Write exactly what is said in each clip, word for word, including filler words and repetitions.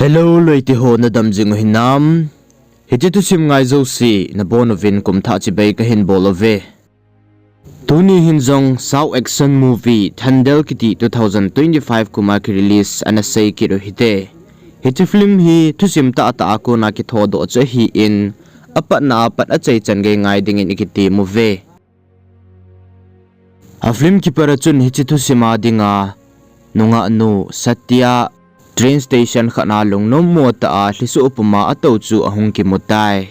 Hello, loite ho, nadam jing u hinam? Hiche thusim ngai jouse nabonchauvin kumthah chibai kahin bol uve. Tuni hin jong South action movie Thandel kiti two thousand twenty-five kuma kirelease ana sei kit u hite. Hiche film hi thusim tahtah a kona kithodoh chu ahin, apatna a pat achaichan gei ngai dingin ikitem uve. A film kipat a chun hiche thusim a dinga nungahnu Satya train station khat a lungnom mo tah a lhisoh puma atou chu ahung kimu tai.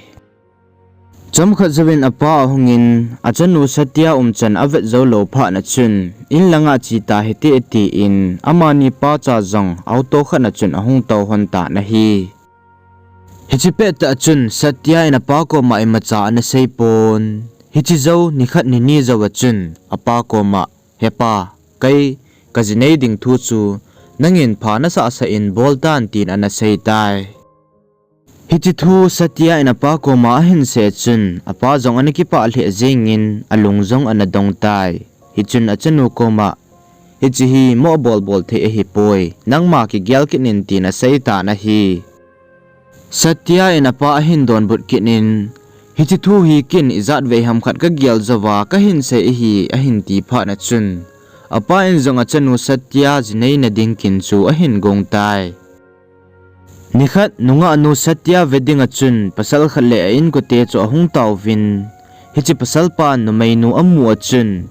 Chomkhat jouvin apa ahungin, achanu Satya umchan avet joulou phat na chun, in langa cheta hite atin, amani pacha jong auto khat na chun ahung tou lhon tan ahi. Hiche pettah chun Satya in apa koma imacha ana seipon. Hiche jou nikhat nini jouva chun apa koma, Hepa, kei kajinei ding thu chu nangin pha nasahsah in boltan, tin ana seitai. Hiche thu Satya in apa koma ahinsei chun apa jong ana kipah lheh jengin alung jong ana dong tai. Hichun achanu koma, Hiche hi moh bolbol thei ahipoi, nangma kigel kit in, tin aseitan ahi. Satya in apa ahin donbut kit in, Hiche thu hi ken ijat vei ham khat kagel jouva kahinsei ahi, ahin ti phat na chun, apa in jong achanu Satya jineina ding kin chu ahin gong tai. Nikhat nungahnu Satya ve dinga chun pasal khat le a-inkote chu ahung tauvin, hiche pasalpan numeinu amu a chun,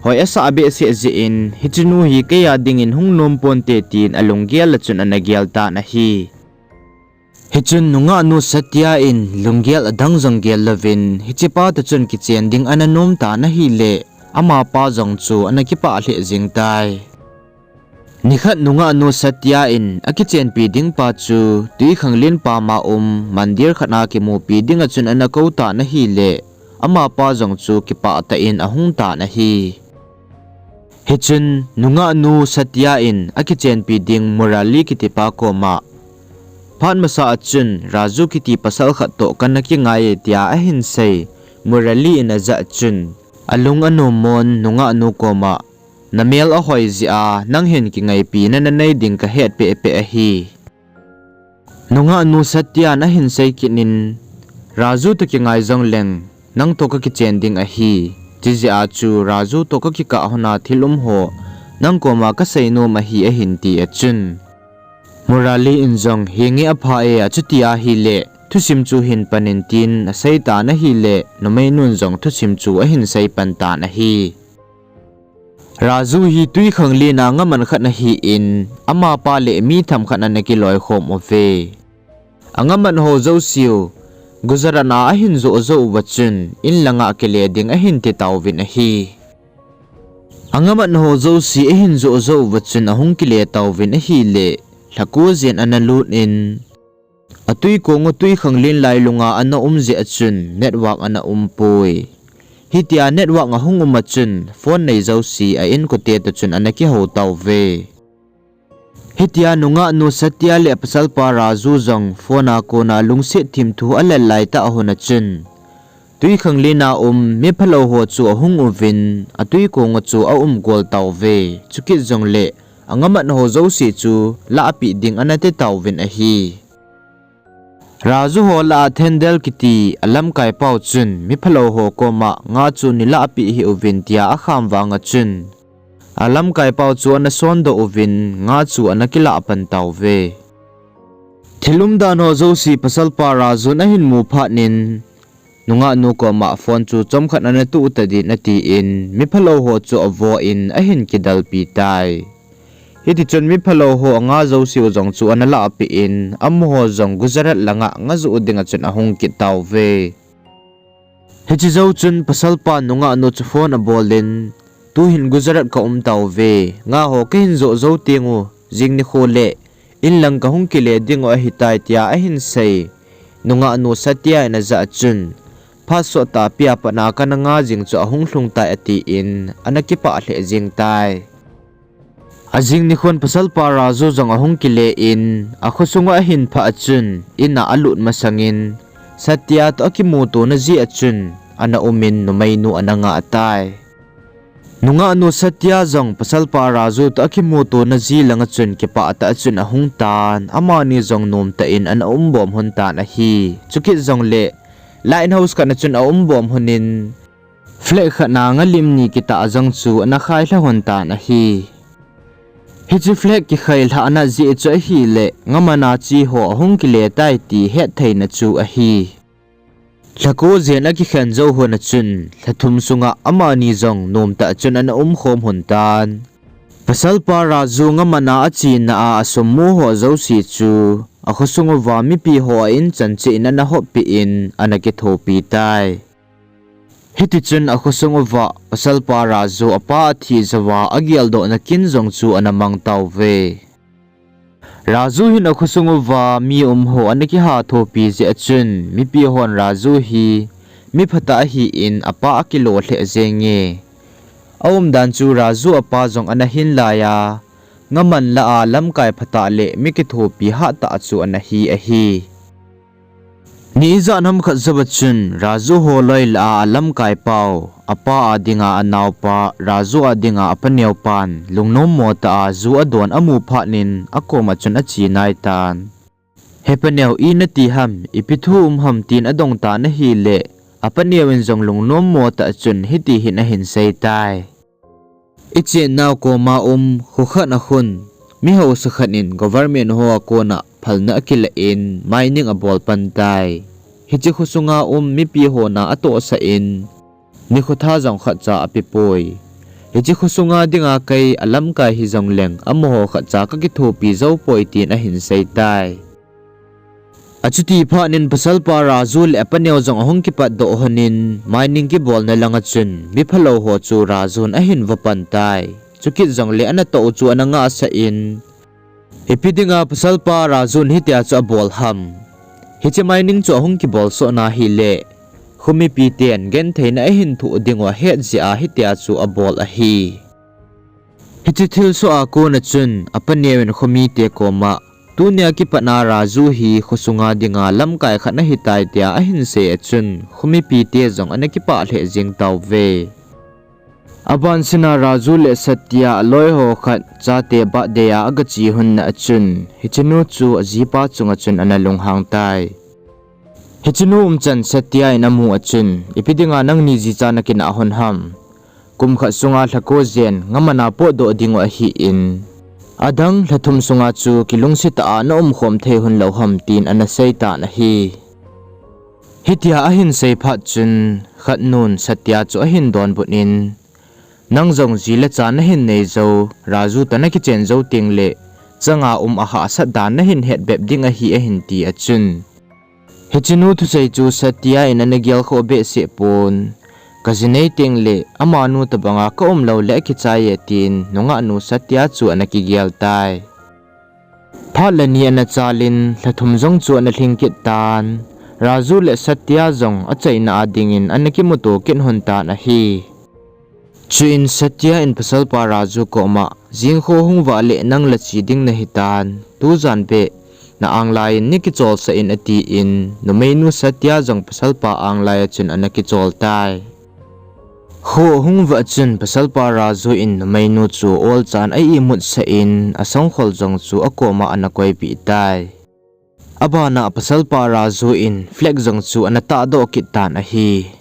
hoi asah behseh jeh in, hichenu hi keiya dingin hung nom ponte, tin alunggel a chun ana gel tan ahi. Hichun nungahnu Satya in lunggel adang jong gel louvin, hichepa toh chun kichen ding ana nom tan ahile, amapa jong chu ana kipah lheh jeng tai. Nikhat nungahnu Satya in akichenpi ding pa chu twikhanglen pama um mandir khat a kimupi dinga chun ana kou tan ahile, amapa jong chu kipah tah in ahung tan ahi. Hichun nungahnu Satya in akichenpi ding Murali kitipa koma, Phat masa a chun Raju kiti pasal khat toh kana kingai e, tia ahinsei. Murali in ajah chun, alung anom mon nungahnu koma, Namel ahoi jeh a nang hin kingaipina nanei ding kahet pehpeh ahi. Nungahnu Satya in ahinsei kit in, Raju toh kingai jongleng nang toh kakichen ding ahi. Chujeh a chu Raju toh kakikah lhona thil um ho nang koma kaseinom ahi, ahin ti a chun, Murali in jong, Henge, apha e, achuti ahile thusim chu hin pan in, tin aseitan ahile, numeinun jong thusim chu ahinsei pan tan ahi. Raju hi twikhanglen a ngaman khat ahin, amapa le mi themkhat ana kiloikhom uve. Angamat ho jouseu Gujarat a ahin joh jou uva chun, in langa kile ding ahin ti tauvin ahi. Angamat ho jouse ahin joh jou uva chun ahung kile tauvin ahile, lhako jen ana lut in, atwikong u twikhanglen lailunga ana um jeh a chun network ana umpoi. Hitia network ahung um a chun phone nei jouse a-inkote toh chun ana kihou tauve. Hitia nungahnu Satya le apasalpa Raju jong phone a kona lungset thimthu alel laitah hun a chun, twikhanglen a um miphalou ho chu ahung uvin, atwikong u chu aum gol tauve. Chukit jongle angamat ho jouse chu lahpeh ding ana ti tauvin ahi. Raju ho lah a Thandel kiti alamkaipau chun miphalou ho koma nga chu neilahpeh hih uvin, tia akham vanga chun, alamkaipau chu ana sondoh uvin nga chu ana kilah pan tauve. Thil umdan ho jouse pasalpa Raju in ahin mu phat in, nungahnu koma phone chu chomkhat ana tuh tadin atin, miphalou ho chu avo in ahin kidalpi tai. Hitichun miphalou ho anga jouseu jong chu ana lahpeh in, amaho jong Gujarat langa ngajoh dinga chun ahung kit tauve. Hiche jou chun pasalpan nungahnu chu phone abol in, Tuhin Gujarat kaum tauve, nga ho kahin joh jou tengu, jing nikho le inlang kahung kile dingu ahitai, tia ahinsei. Nungahnu Satya in ajah chun, Phat sottah pia patna kana nga jing chu ahung lhung tai, atin ana kipah lheh jeng tai. Ajing nikhon pasalpa Raju jong ahung kile in, akhosunga ahin phah a chun, in a alut masangin, Satya toh akimutona jeh a chun, ana umin numeinu ana ngah tai. Nungahnu Satya jong pasalpa Raju toh akimutona ji langa chun kipah tah a chun ahung tan, amani jong nomtah in ana um bom lhon tan ahi. Chukit jongle lighthouse khat na chun aum bom lhonin, flag khat na ngalim ni kitah jong chu ana khai lha lhon tan ahi. Hiche flag kikhai lhahna jeh chu ahile, ngamana che ho ahung kile tai ti hettheina chu ahi. Lhako jen akikhen jou lhon a chun, lhathum sunga amani jong nomtah chun ana umkhom lhon tan. Pasalpa Raju ngamana achena a asum mu ho jouse chu, akhosung uva mipi ho a in chan cheh in ana hoppeh in, ana kithopi tai. Hitichun akhosung uva pasalpa Raju apa athi jouva ageldohna kin jong chu ana mang tauve. Raju hin akhosung uva mi um ho ana kiha thopi jeh a chun, mipi hon Raju hi mi phatah ahin apa akilo lheh jenge. Aumdan chu Raju apa jong ana hin lai a, ngaman lah a lamkai phatah le mi kithopi hattah chu ana hi ahi. Ni ijat ham khat jouva chun Raju holoi lah a alamkai pau, apa a dinga anaopa, Raju a dinga apaneo pan lungnom mo tah a ju adon amu phatnin akoma chun ache nai tan. He paneo, inati ham, ipi thu um ham, tin adong tan ahile, apaneo in jong lungnom mo tah a chun hiti hin ahin sei tai. Ichennau koma um kho khat a khun, mi hausa khat in government ho a kona phalna akilah in mining abol pan tai. Hiche khosunga um mipi ho na atohsah in, nikho tha jong khatcha apepoi. Hiche khosunga dinga kei alamkai hijongleng amaho khatcha kakithopi joupoi, tin ahin sei tai. Achuti phatnin pasalpa Raju le apaneo jong ahung kipatdoh lhonin, mining kibolna langa chun mi phalou ho chu Rajun ahin vapan tai. Chukit jongle anatoh u chu ana ngahsah in, ipi dinga pasalpa Rajun hitia chu abol ham? Hiche mining chu ahung kibol sohna hile, khomipiten gentheina ahin thoh dingu ahet jeh a hitia chu abol ahi. Hiche thilsoh a kona chun apaneo in khomite koma, tunia kipatna Raju hi khosunga dinga lamkai khat ahitai tia ahin sei a chun, khomipite jong ana kipah lheh jeng tauve. Abansina Raju le Satya aloiho khat chate birthday a agache lhonna a chun, hichenu chu ajipa chunga chun ana lunghang tai. Hichenu umchan Satya in amu a chun, ipi dinga nangni jicha nakinah lhon ham? Kum khat sunga lhako jen ngamana potdoh dingu ahin, adang lhathum sunga chu kilungsetah a naumkhom thei lhon lou ham, tin ana sei tan ahi. Hitia ahin sei phat chun, khatnun Satya chu ahin donbut in, nang jong ji le cha nahin nei jou, Raju toh nakichen jou tengle, changa um ahahsat dan nahin het bep ding ahi, ahin ti a chun, hichenu thusei chu Satya in ana gelkhoh behseh pon, kaji nei tengle amanu tobanga kaum loule akichai e, tin nungahnu Satya chu ana kigel tai. Phat le ni ana chalin lhathum jong chu ana lhing kit tan, Raju le Satya jong achaina a dingin ana kimuto kit lhon tan ahi. Chuin Satya in pasalpa Raju koma, jingkho hung vah le nang la che ding nahitan, tujan beh na anglai in neikicholsah in, atin, numeinu Satya jong pasalpa anglai a chun ana kichol tai. Kho ahung vah chun pasalpa Raju in numeinu chu olchan a imutsah in, asangkhol jong chu akoma ana koipeh tai. Abana pasalpa Raju in flag jong chu ana tahdoh kit tan ahi.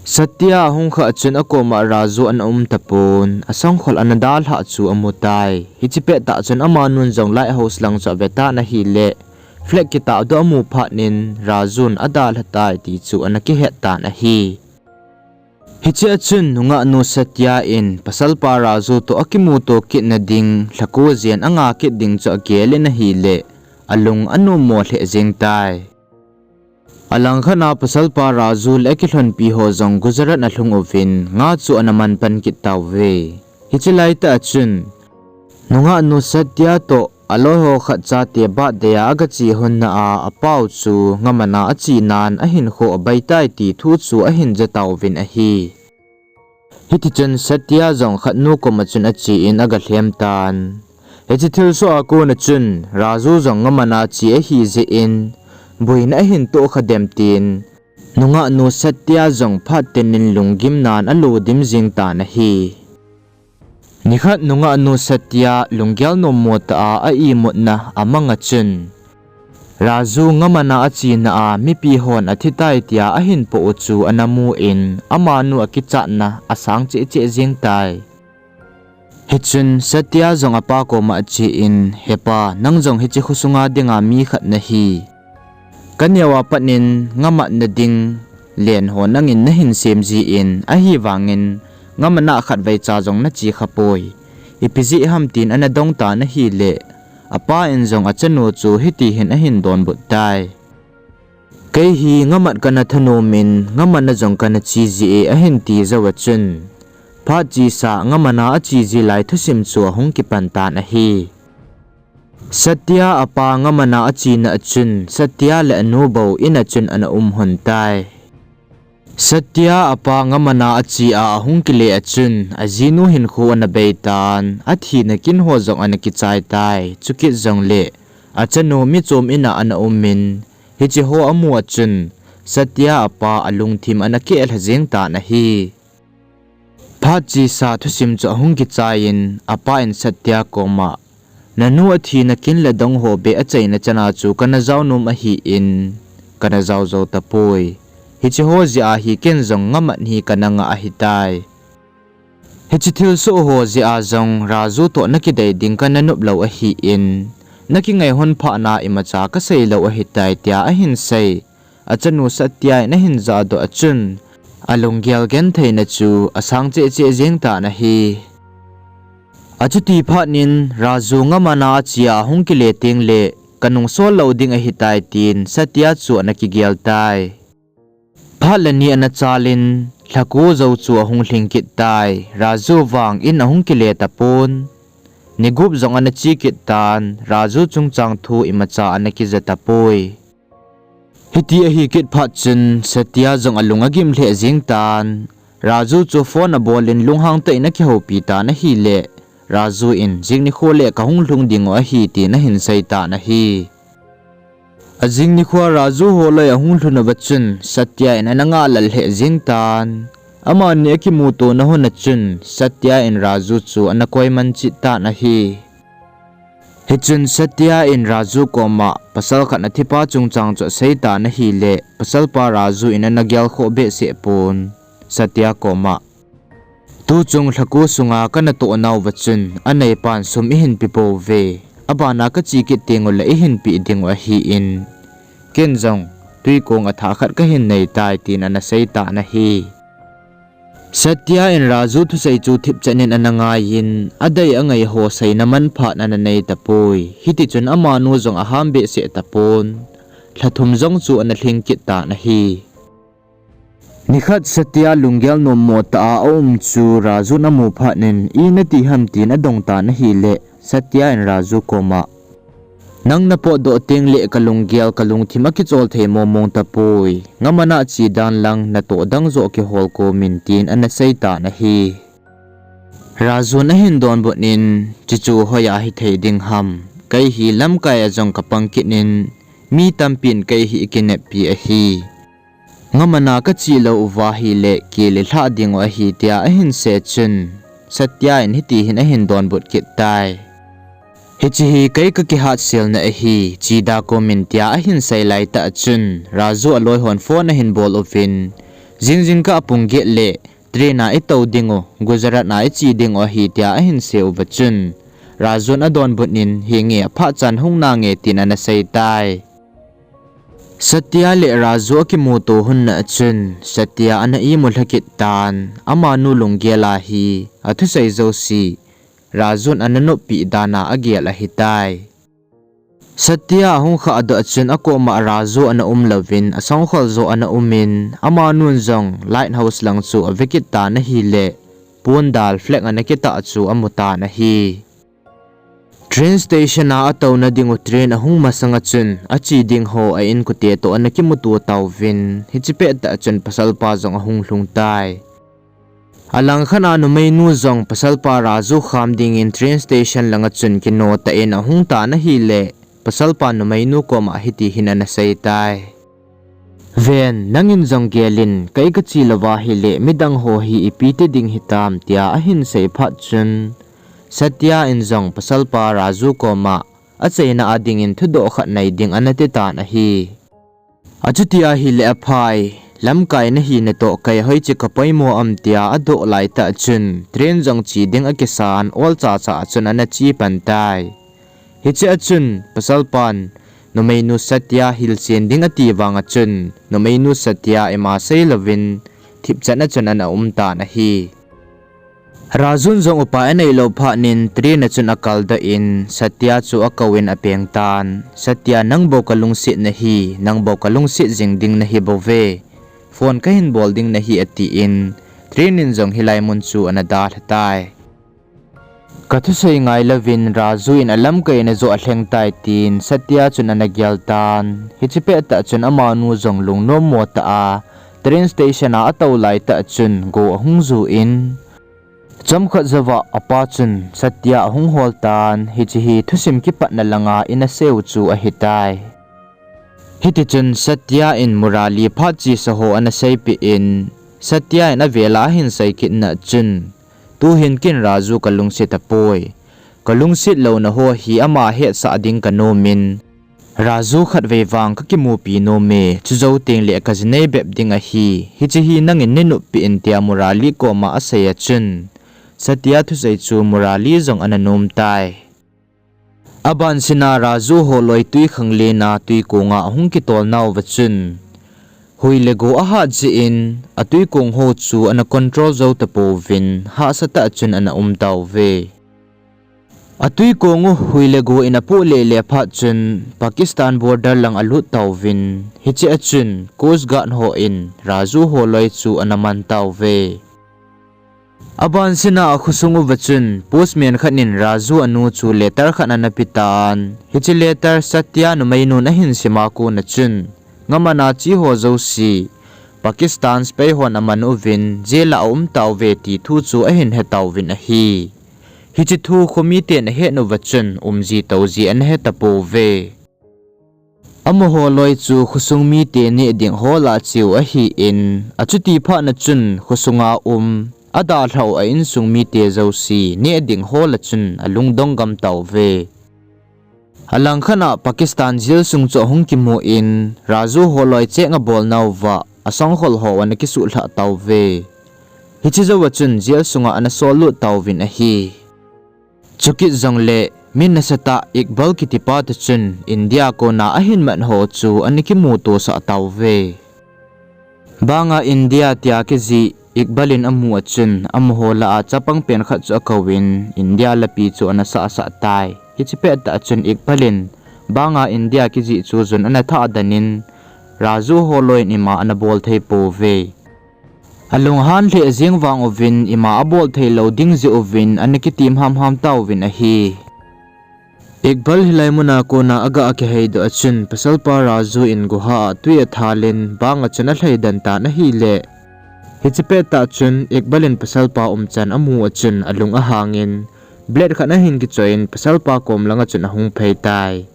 Satya ahung khah chun akoma Raju ana um tapon, asangkhol ana dalhah chu amu tai. Hiche pettah chun amanun jong lighthouse lang chu ave tan ahile, flag kitahdoh amu phatnin Rajun adalha tai ti chu ana kihet tan ahi. Hichea chun nungahnu Satya in pasalpa Raju toh akimuto kitna ding lhako jen anga kit ding chu agelin ahile, alung anommo lheh jeng tai. Alangkhatna pasalpa Raju le akilhonpi ho jong Gujarat alhung uvin, nga chu ana manpan kit tauve. Hiche laitah a chun, nungahnu Satya toh aloiho khat chate birthday a agache lhonna a apau chu ngamana achenan ahinkho abaitai ti thu chu ahin jatauvin ahi. Hitichun Satya jong khatnu koma chun ache in agalhem tan. Hiche thilsoh a kona chun Raju jong ngamana che ahijeh in, boina ahin tohkha dem tin, nungahnu Satya jong phat tenin lunggimnan alo dim jeng tan ahi. Nikhat nungah nu Satya lunggel nommo tah a a imutna amang a chun, Raju ngamana a china a mipi hon athi tai tia ahin poh u chu ana mu in, amanu akichatna asang cheh cheh jeng tai. Hichun Satya jong apa koma ache in, He pa, nang jong hiche khosunga dinga mi khat nahi. Kaneo a pat in ngamatna ding len ho nangin nahin sem ji in, ahivangin ngamana khatvei cha jong nache khapoi. Ipi jeh ham tin ana dong tan ahile, apa in jong achanu chu hiti hin ahin donbut tai. Kei hi ngamat kana thanom in, ngamana jong kana che ji e, ahin ti jou a chun, phat chesa ngamana ache ji lai thusim chu ahung kipan tan ahi. Satya apa ngamana achena a chun, Satya le anu bou in a chun ana um lhon tai. Satya apa ngamana ache a ahung kile a chun, ajinu hinkho ana bei tan, athina kin ho jong ana kichai tai, chukit jongle achanu michom in a ana um in, hiche ho amu a chun, Satya apa alungthim ana kehlha jeng tan ahi. Phat chesa thusim chu ahung kichai in, apa in Satya koma, Nanu athina kin le dong ho beh achaina chana chu kana jao nom ahin, kana jao jou tapoi. Hiche ho jeh a hi ken jong ngamat hi kana ngah ahitai. Hiche thilsoh ho jeh a jong Raju toh nakidei ding kana nop lou ahin, nakingaihon phatna imacha kasei lou ahitai tia ahin sei. Achanu Satya in ahin jahdoh a chun, alunggel gentheina chu asang cheh cheh jeng tan ahi. Achuti phat in Raju ngamana ache a ahung kile tengle, kanung sol lou ding ahitai tin Satya chu ana kigel tai. Phat le ni ana chal in, lhako jou chu ahung lhing kit tai. Raju vang in ahung kile tapon. Ni gup jong ana che kit tan, Raju chungchang thu imacha ana kija tapoi. Hiti ahi kit phat chun, Satya jong alung agim lheh jeng tan. Raju chu phone abol in lunghang tah in akihoupi tan ahile, Raju in, Jing nikho le kahung lhung ding u ahi, tin ahin sei tan ahi. Ajing nikho a Raju holoi ahung lhun uva chun, Satya in ana ngahlel lheh jeng tan. Amani akimutona hun a chun, Satya in Raju chu ana koiman chit tan ahi. Hichun Satya in Raju koma, pasal khat athipa chungchang chu asei tan ahile, pasalpa Raju in ana gelkhoh behseh pon, Satya koma, Tuchung lhako sunga kana toh nauva chun, aneipan sum ihin pe pouve. Abana kache kit tengule ihin pe ding u ahin, ken jong twikong atha khat kahin nei tai, tin ana sei tan ahi. Satya in Raju thusei chu thipchan in ana ngaiyin, adei angaiho seina manphat ana nei tapoi. Hitichun amanu jong aham behseh tapon. Lha thum jong chu ana lhing kit tan ahi. Nikhat Satya lunggel nommo tah a aum chu Raju in amu phat in, I nati ham, tin adong tan ahile, Satya in Raju koma, Nang napotdoh tengle kalunggel kalungthim akichol thei momong tapoi. Ngamana che dan lang natoh dang joh kihol komin, tin ana sei tan ahi. Raju in ahin donbut in, Chuchu hoiya hithei ding ham. Kei hi lamkai a jong kapang kit in, mi tampin kei hi ikineppi ahi. Ngamana kache lou uva ahile, kile lhah ding u ahi, tia ahin sei chun, Satya in hiti hin ahin donbut kit tai. Hiche hi kei kakihatselna ahi, che da komin, tia ahin sei laitah chun, Raju aloi hon phone ahin bol uvin, Jingjing kah pung get le train a itou ding u, Gujarat a iche ding u ahi, tia ahin sei uva chun, Raju in adonbut in, Henge, aphat chan hung nange, tin ana sei tai. Satya le Raju akimuto hun na a chun, Satya ana imu lha kit tan, amanu lunggel a hi athusei jouse Raju in ana noppi dan a agel ahitai. Satya ahung khahdoh a chun akoma Raju ana um louvin, asongkhol joh ana umin, amanun jong lighthouse lang chu ave kit tan ahile, pondal flag ana kitah chu amu tan ahi. Train station a atouna ding u train ahung masang a chun, ache ding ho a inkote toh ana kimuto tauvin, hiche pettah chun pasalpa jong ahung lhung tai. Alangkhat a numeinu jong pasalpa Raju kham dingin train station lang a chun kino tah in ahung tan ahile, pasalpa numeinu koma hiti hin ana sei tai. Ven, nangin jong gel in, kei kache louva ahile, midang ho hi ipi ti ding hitam, tia ahin sei phat chun, Satya in jong pasalpa Raju koma achaina a dingin thudoh khat nei ding ana ti tan ahi. Achuti ahile aphai, lamkai nahi natoh kei hoiche kapoimo am tia adoh laitah chun train jong che ding akisan olcha cha a chun ana che pan tai. Hiche a chun pasalpan numeinu Satya hilchen ding ati vang a chun numeinu Satya ima seilouvin thipchan a chun ana um tan ahi. Rajun jong upa aneilou phatnin train a chun akaldoh in Satya chu akouvin apeng tan, Satya, nang bou kalungset nahi, nang bou kalungset jing ding nahi bouve. Phone kahin bol ding nahi atin, train in jong hilai mun chu ana dalha tai. Kathusei ngailouvin Raju in alamkaina joh alheng tai tin Satya chun ana gel tan. Hiche pettah chun amanu jong lungnommo tah a train station a atou laitah chun go ahung ju in, chomkhat jouva apa chun Satya ahung hol tan, hiche hi thusim kipatna langa in aseiu chu ahitai. Hitichun Satya in Murali phat chesa ho ana seipeh in, Satya in avela ahin sei kitna chun, tuhin ken Raju kalungset tapoi. Kalungset louna ho hi ama hetsah ding kanomin, Raju khatvei vang kakimupi nome, chujou tengle kajinei bep ding ahi, hiche hi nangin neinop peh in tia Murali koma asei a chun, Satya thusei chu Murali jong ana nom tai. Abansina Raju holoi twikhanglen a twikonga ahung kitolnauva chun, hui le go ahat jeh in, atwikong ho chu ana control jou tapouvin, hahsatah chun ana um tauve. Atwikong u hui le go in apoh lele phat chun, Pakistan border lang alut tauvin, hiche a chun, Coast Guard hon Raju holoi chu ana man tauve. Abansina akhosung uva chun, postman khat in Raju anu chu letter khat ana pe tan, hiche letter Satya numeinun ahin sima kona chun, ngamana che ho jouse, Pakistan sepai hon aman uvin, jail a aum tauve ti thu chu ahin hetauvin ahi. Hiche thu khomiten ahet uva chun, umji touji ana hetapouve. Amaho loi chu khosung mite neh ding hol a cheu ahin, achuti phatna chun khosunga um, adalhau a insung mite jouse neh ding hol a chun alungdong gam tauve. Alangkhat a Pakistan jail sung chu ahung kimun, Raju holoi cheng abolnauva asangkhol ho ana kisuhlhah tauve. Hiche jouva chun jail sunga ana sollut tauvin ahi. Chukit jongle, mi nasatah Iqbal kitipa toh chun India kona ahin mat ho chu ana kimutosah tauve. Banga India tia kijih Iqbal in amu a chun, amaho lah a chapang pen khat chu akouvin, India lapi chu ana sahsah tai. Hiche pettah chun Iqbal in, banga India kijih chu jun ana thahdan in, Raju holoi in ima ana bol thei pouve. Alunghan lheh jeng vang uvin, ima abol theilou ding jeh uvin, ana kitem hamham tauvin ahi. Iqbal hilai muna kona aga akiheidoh a chun, pasalpa Raju in guha a twi athal in, banga chun alhaidan tan ahile. Hiche pettah chun, Iqbal in pasalpa umchan amu a chun, alung ahangin, blade khat ahin kichoiyin, pasalpa kom langa chun ahung phei tai.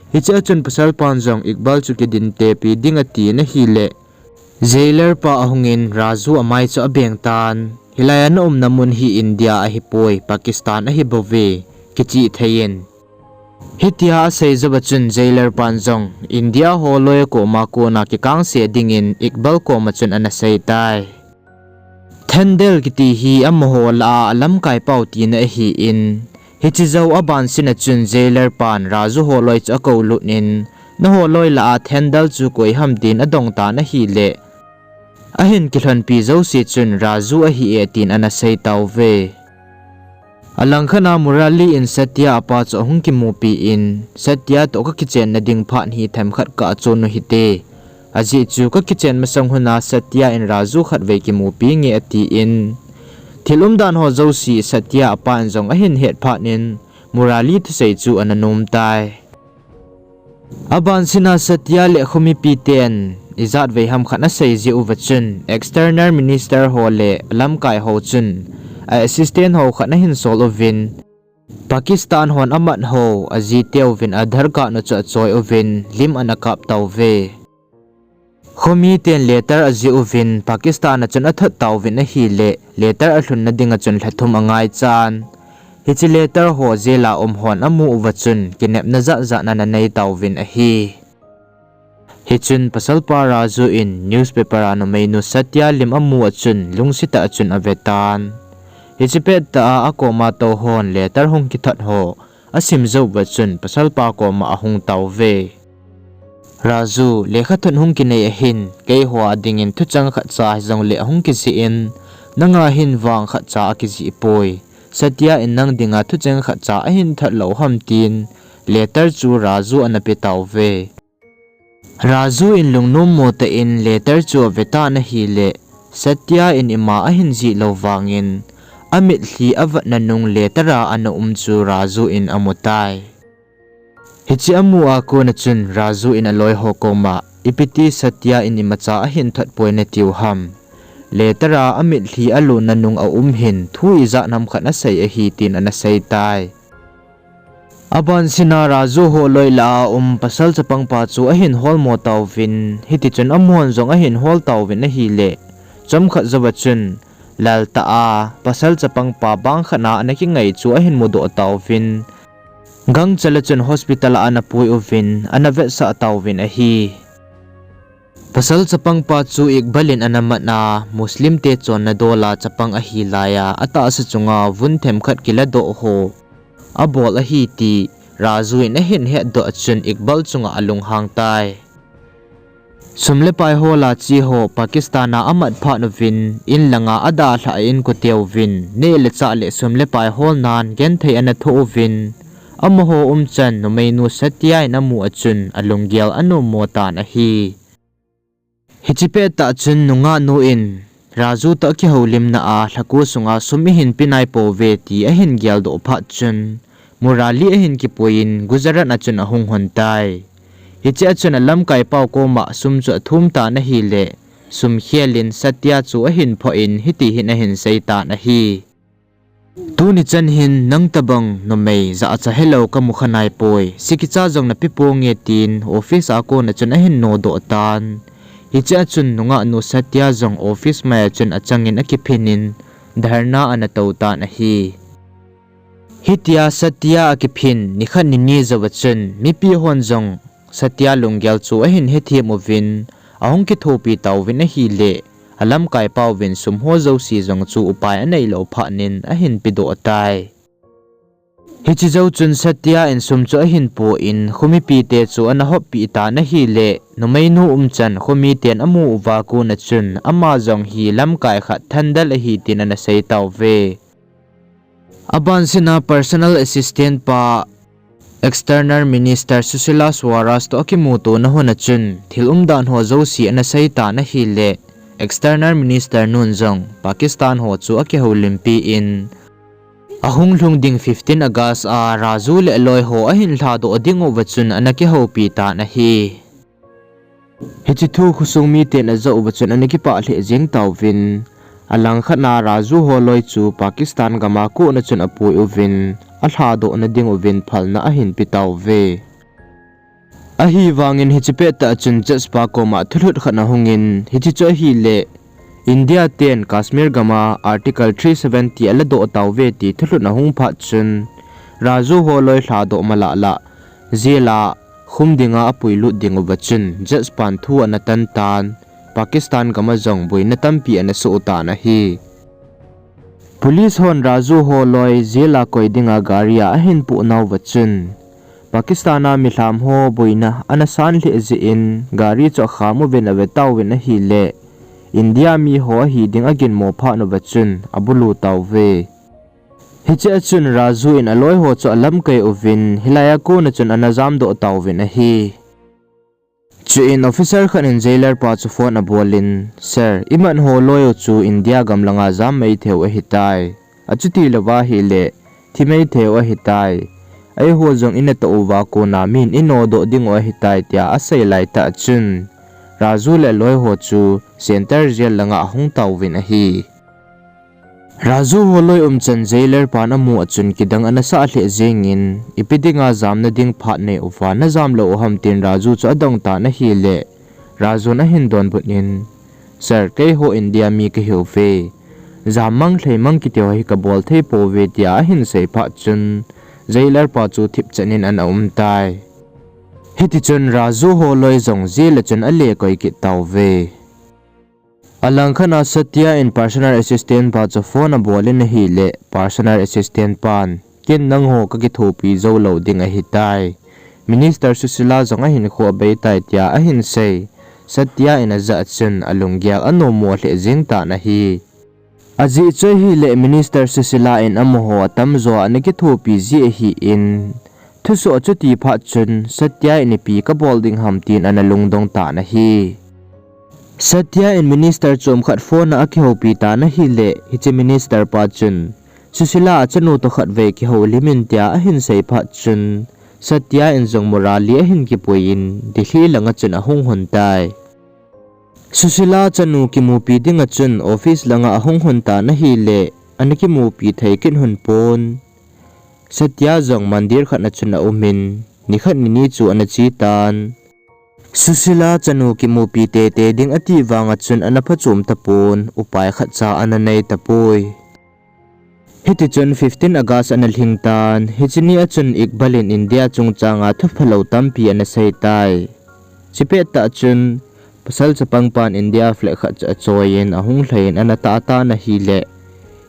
Hiche a chun pasalpan jong Iqbal chu kidintepi ding atin ahile, jailer pa ahungin Raju amai chu abeng tan, hilai a naumna mun hi India ahipoi, Pakistan ahibouve, kichih theiyin. Hitia asei jouva chun jailer pan jong India holoi koma kona kikangse dingin Iqbal koma chun ana sei tai. Thandel kiti hi amaho lah a alamkai pau tina ahin, hiche jou abansina chun jailer pan Raju holoi chu akoulut in, naholoi lah a Thandel chu koi ham tin adong tan ahile, ahin kilhonpi jouse chun Raju ahi e tin ana sei tauve. Alangkhat a Murali in Satya apa chu ahung kimupi in, Satya toh kakichenna ding phat hi themkhat kah chon u hite. Ajeh chu kakichen masang huna Satya in Raju khatvei kimupi nge atin, thil umdan ho jouse Satya apa in jong ahin het phatnin, Murali thusei chu ana nom tai. Abansina Satya le khomipiten ijatvei ham khat asei jeh uva chun, External Minister ho le lamkai ho chun, a assistant ho khat ahin sol uvin, Pakistan hon amat ho ajiteuvin Aadhaar card u chu achoi uvin, lim ana kap tauve. Khomiten letter ajih uvin, Pakistan a chun athot tauvin ahile, letter alhunna dinga chun lha thum angaichan, Hiche letter ho jail a um hon amu uva chun kinepna jat jat ana nei tauvin ahi. Hichun pasalpa Raju in newspaper a numeinu Satya lim amu a chun lungset tah a chun avetan. Hiche pettah a akoma tou hon letter hung kithot ho asim jou uva chun pasalpa koma ahung tauve. Raju, lekhathot hung kinei ahin, keiho a dingin thucheng khatcha hijongle ahung kijih in, nanga hin vang khatcha akijih poi. Satya in nang dinga thucheng khatcha ahin thot lou ham tin, letter chu Raju ana pe tauve. Raju in lungnommo tah in letter chu avetan ahile, Satya in ima ahin jih lou vangin, amitlhi avatna nung letter a ana um chu Raju in amutai. Hiche amu a kona chun Raju in aloiho koma, ipiti Satya in imacha ahin thot poi natiu ham. Letter a amitlhi alonna nung aum hin thu ijat ham khat asei ahi tin ana seitai. Abansina Raju holoi lah a um pasal chapangpa chu ahin holmo tauvin, hitichun amahon jong ahin hol tauvin ahile, chomkhat jouva chun, lal tah a pasal chapangpa bang khat a ana kingai chu ahin mudoh tauvin, gangchel a chun hospital a ana pui uvin, ana vetsah tauvin ahi. Pasal chapangpa chu Iqbal in ana mat a, Muslim te chonna dola chapang ahi laiya, atahsa chunga vun themkhat kiladoh ho abol ahi ti Raju in ahin hetdoh a chun Iqbal chunga alunghang tai. Sum le pai hola che ho Pakistan a amat phat uvin, in langa adalhah a inkoteuvin, neh le chah le sum le pai holnan genthei ana thoh uvin, amaho umchan numeinu Satya in amu a chun alunggel anommo tan ahi. Hiche pettah chun nungahnu in Raju toh akihoulimna a lhaku sunga sum ihin pe naipouve ti ahin geldoh phat chun, Murali ahin kipuiyin Gujarat a chun ahung hon tai. Hiche a chun alamkaipau koma sum chu athum tan ahile, sum khel in Satya chu ahin phoh in hiti hin ahin seitan ahi. Tuni chan hin nang tobang numei jahcha helou kamukha naipoi, sikicha jong napeponge tin office a kona chun ahin nodoh tan. Hiche a chun nungahnu Satya jong office mai a chun achangin akiphin in dharna ana tou tan ahi. Hitia Satya akiphin nikhat nini jouva chun mipi hon jong Satya lunggel chu ahin hethem uvin, ahung kithopi tauvin ahile, alamkaipauvin sum ho jouse jong chu upai aneilou phatnin ahin pedoh tai. Hiche jou chun Satya in sum chu ahin po in, khomipite chu ana hoppeh tan ahile, numeinu umchan khomiten amu uva kona chun, ama jong hi lamkai khat thandal ahi tin ana sei tauve. Abansina personal assistant pa External Minister Sushma Swaraj toh akimutona hun a chun, thil umdan ho jouse ana seitan ahile, External Minister nun jong Pakistan ho chu akihoulimpi in, ahung lhung ding fifteen August a Raju le aloi ho ahin lhadoh dinguva chun ana kihoupi tan ahi. Hiche thu khosung miten ajoh uva chun ana kipah lheh jeng tauvin, alangkhat a Raju holoi chu Pakistan gam a kona chun apui uvin, alhadohna dinguvin phalna ahin pe tauve. Ahivangin hiche pettah chun judge pa koma thulhut khat ahungin, hiche chu ahile, India ten Kashmir gam a Article three seventy aladoh tauve ti thulhut ahung phat chun, Raju holoi lhadoh malahlah, jail a khum dinga apuilut dinguva chun judge pan thu ana tan tan, Pakistan gam a jong boina tampi ana soh tan ahi. Police hon Raju holoi jail a koi dinga gari a ahin pohnauva chun, Pakistan a milham ho boina ana san lheh jeh in gari chu akham uvin avetauvin ahile, India mi ho ahi ding aginmo phat uva chun abulu tauve. Hiche a chun Raju in aloi ho chu alamkai uvin, hilai a kona chun ana jamdoh tauvin ahi. Chuin officer khat in jailer pa chu phone abolin, Sir, imat holoi u chu India gam langa jam maithei u ahitai. Achutilouva ahile, thi maithei u ahitai. Eiho jong inatoh uva kona min inodoh dingu ahitai, tia asei laitah chun, Raju le aloi ho chu Central Jail langa ahung tauvin ahi. Raju holoi umchan jailer pan amu a chun kidang ana sah lheh jengin, ipi dinga jamna ding phat nei uva najam lou u ham tin Raju chu adong tan ahile, Raju in ahin donbut in, Sir, keiho India mi kahiuve. jammang lheimang kiti ho hi kabol thei pouve tia ahin sei phat chun, jailer pa chu thipchan in ana um tai. Hiti chun Raju holoi jong jail a chun ale koi kit tauve. Alangkhat a Satya in personal assistant pa chu phone abol in ahile, personal assistant pan, ken nangho kakithopi jou lou ding ahitai. Minister Susila jong ahinkho abei tai tia ahin sei. Satya in ajah chun alunggel anommo lheh jeng tan ahi. Ajeh chu ahile Minister Susila in amaho atamjo a ana kithopi ji ahin, thusoh chuti phat chun Satya in ipi kabol ding ham tin ana lungdong tan ahi. Satya in minister chomkhat phone a akihoupi tan ahile, hiche minister pa chun, Susila a chanu toh khatvei kihoulim in tia ahin sei phat chun, Satya in jong Murali ahin kipui in, Delhi langa chun ahung lhun tai. Susila chanu kimupi dinga chun office langa ahung lhun tan ahile, ana kimupi thei kit lhon pon. Satya jong mandir khat a chun aumin, nikhat nini chu ana che tan. Susila chanu kimupi teitei ding ati vanga chun ana phachom tapon, upai khatcha ana nei tapoi. Hiti chun fifteen August ana lhing tan, hiche ni a chun Iqbal in India chungchanga thuphalou tampi ana sei tai. Chupet tah chun, pasal chapang pan India flag khat chu achoiyin ahung lhaiyin ana tah tan ahile,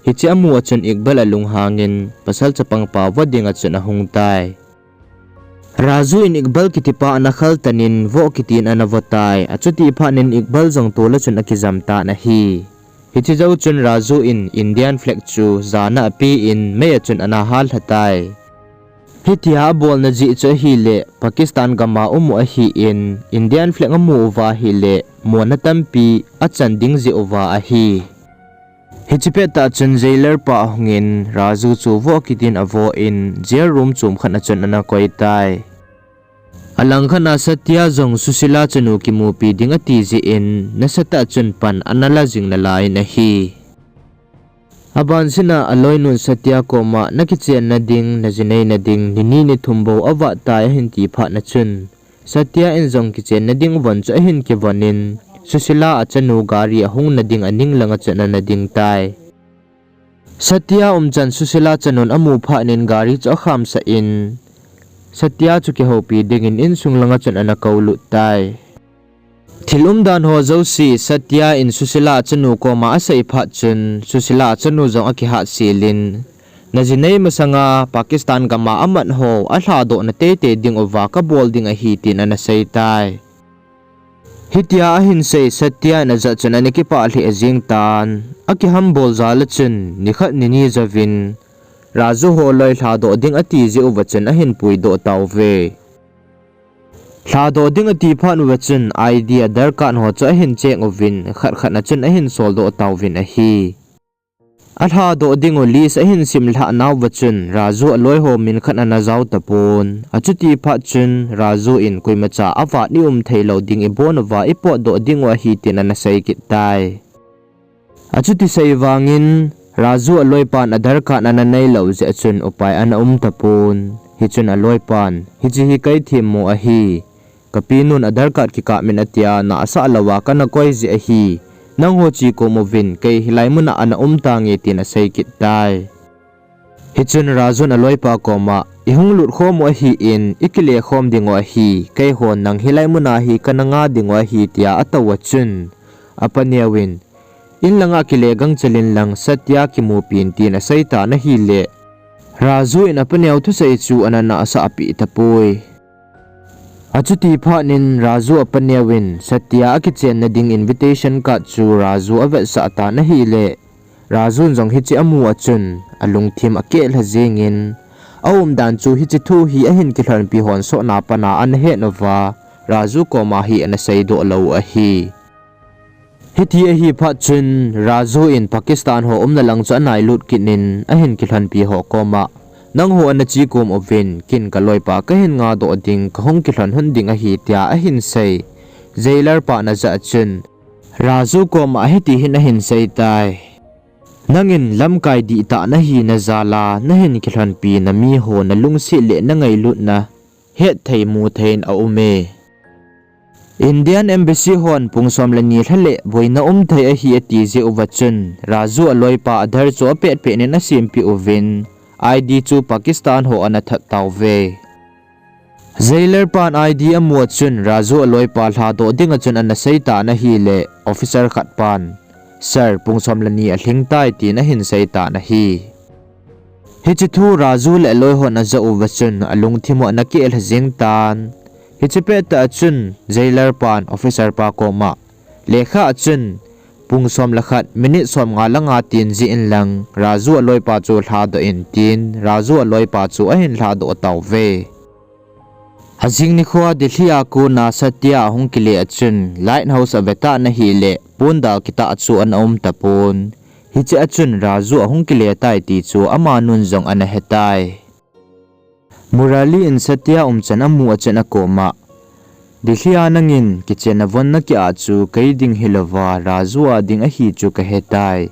hiche amu a chun Iqbal alunghangin pasal chapang pa vo dinga chun ahung tai. Raju in Iqbal kitipa ana khaltanin vo kitin ana vo tai, achuti phatnin Iqbal jong tola chun akijam tan ahi. Hiche jou chun Raju in Indian flag chu jana apen mei a chun ana hallha tai. Hitia abolna jeh chu ahile Pakistan gama um u ahin, Indian flag amu uva ahile mona tampi achan ding jeh uva ahi. Hiche pettah chun jailer pa ahungin Raju chu vo kitin avon jail room chom khat a chun ana koi tai. Alangkhat a Satya jong Susila chanu kimupi ding ati jeh in nasatah chun pan ana la jing nalaiyin ahi. Abansina aloinun Satya koma nakichenna ding, najineina ding, nini nithum bou avat tai ahin ti phat a chun, Satya in jong kichenna ding von chu ahin kivonin, Susila achanu gari ahungna ding aning langa chun ana ding tai. Satya umchan Susila chanun amu phatnin gari chu akhamsah in, Satya chu kihoupi dingin insung langa chun ana koulut tai. Thil umdan ho jouse Satya in Susila achanu koma asei phat chun, Susila achanu jong akihatselin, najinei masanga Pakistan gama amat ho alhadohna teitei ding uva kabol ding ahi tin ana sei tai. Hitia ahin sei Satya in ajah chun ana kipah lheh jeng tan, akihambol jal a chun nikhat nini jouvin, Raju holoi lhadoh ding ati jeh uva chun ahin puidoh tauve. Lhadoh ding ati phat uva chun I D, Aadhaar card ho chu ahin check uvin, khat khat a chun ahin soldoh tauvin ahi. Alhadoh dingu list ahin simlhah nauva chun, Raju aloi ho min khat ana jao tapon. Achuti phat chun, Raju in koimacha avat i um theilou ding ibon uva ipotdoh dingu ahi tin ana sei kit tai. Achuti sei vangin, Raju aloipan Aadhaar card ana neilou jeh a chun upai ana um tapon. Hichun aloipan, hiche hi kei themmo ahi. Kapinun Aadhaar card kikapmin atia, na asah louva kana koi jeh ahi. Nangho chekom uvin, kei hilai muna ana um tange tin asei kit tai. Hichun Rajun aloipa koma, ihung lut khom u ahin, ikile khom dingu ahi, keihon nang hilai muna hi kana nga dingu ahi tia atou a chun, apaneovin, inlanga kile gangchelin lang Satya kimupin tin asei tan ahile, Raju in apaneo thusei chu ana nahsah peh tapoi. Achuti phatnin Raju apaneovin Satya akichenna ding invitation card chu Raju avetsah tan ahile, Rajun jong hiche amu a chun alungthim akehlha jengin, aumdan chu hiche thu hi ahin kilhonpi hon sotna pana ana het uva, Raju koma hi ana seidoh lou u ahi. Hiti ahi phat chun, Raju in Pakistan ho umna lang chu anailut kit in, ahin kilhonpi ho koma, nangho ana chekom uvin, ken kaloipa kahin ngadoh ding, kahung kilhon lhon ding ahi tia ahin sei. Jailer pan ajah chun, Raju koma hiti hin ahin sei tai. Nangin lamkai dihtah nahi najal a, nahin kilhonpi namiho nalungset le nangailutna hetthei muthei in aume. Indian Embassy hon pung som le ni lha le boina um thei ahi ati jeh uva chun, Raju aloipa Aadhaar chu apetpet in asempeh uvin, I D chu Pakistan ho ana that tauve. Jailer pan I D amu a chun Raju aloipa lhadoh dinga chun ana seitan ahile, officer khat pan, Sir, pung som le ni alhing tai, tin ahin seitan ahi. Hiche thu Raju le aloi hon ajah uva chun alungthim u ana kielha jeng tan. Hiche pettah a chun jailer pan officer pa koma, lekha a chun pung som le khat minute somnga le nga tin jih inlang, Raju aloipa chu lhadoh in, tin Raju aloipa chu ahin lhadoh tauve. Ajing nikhoa Delhi a kona Satya ahung kile a chun lighthouse aveta ahile, pondal kitah chu ana um tapon. Hiche a chun Raju ahung kile tai ti chu amanun jong ana hetai. Murali in Satya umchan amu a chun akoma, Delhi a nangin kichenna von nakiah chu kei ding hilouva Raju a ding ahi chu kahetai.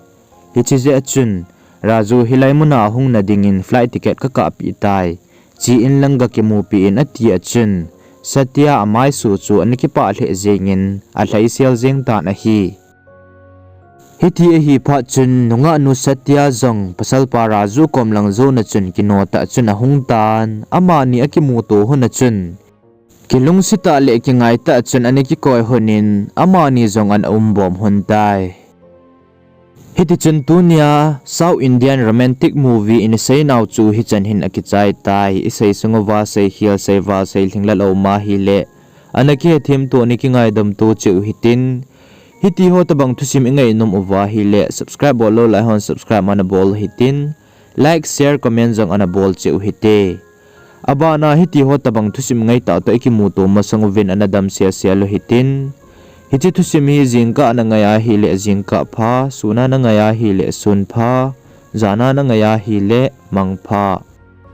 Hiche jeh a chun Raju hilai muna ahungna dingin flight ticket kakahpeh tai, che inlang gakimupi in, ati a chun Satya amaisu chu ana kipah lheh jengin alhaisel jeng tan ahi. Hiti ahi phat chun nungahnu Satya jong pasalpa Raju kom lang jouna chun kino tah chun ahung tan, amani akimuto hon a chun kilungset tah le kingai tah chun ana kikoi honin, amani jong ana umbom hon tai. Hitichun tunia South Indian romantic movie in iseinau chu hichan hin akichai tai. Isei sunguva seikhel, seival, seilhing lalou ma hile, ana kihethem to, ana kingaidam to cheh u hitin. Hitiho tobang thusim ingainom uva hile subscribe bol lou lai hon subscribe ana bol u hitin, like, share, comment jong ana bol cheh u hite. Abana hitiho tobang thusim ngaitah toh ikimuto masang uvin ana dam selsel u hitin. Hiche thusim hi jingkah a nangai ahile jingkah pha, sun a nangai ahile sun pha, jan a nangai ahile mangpha.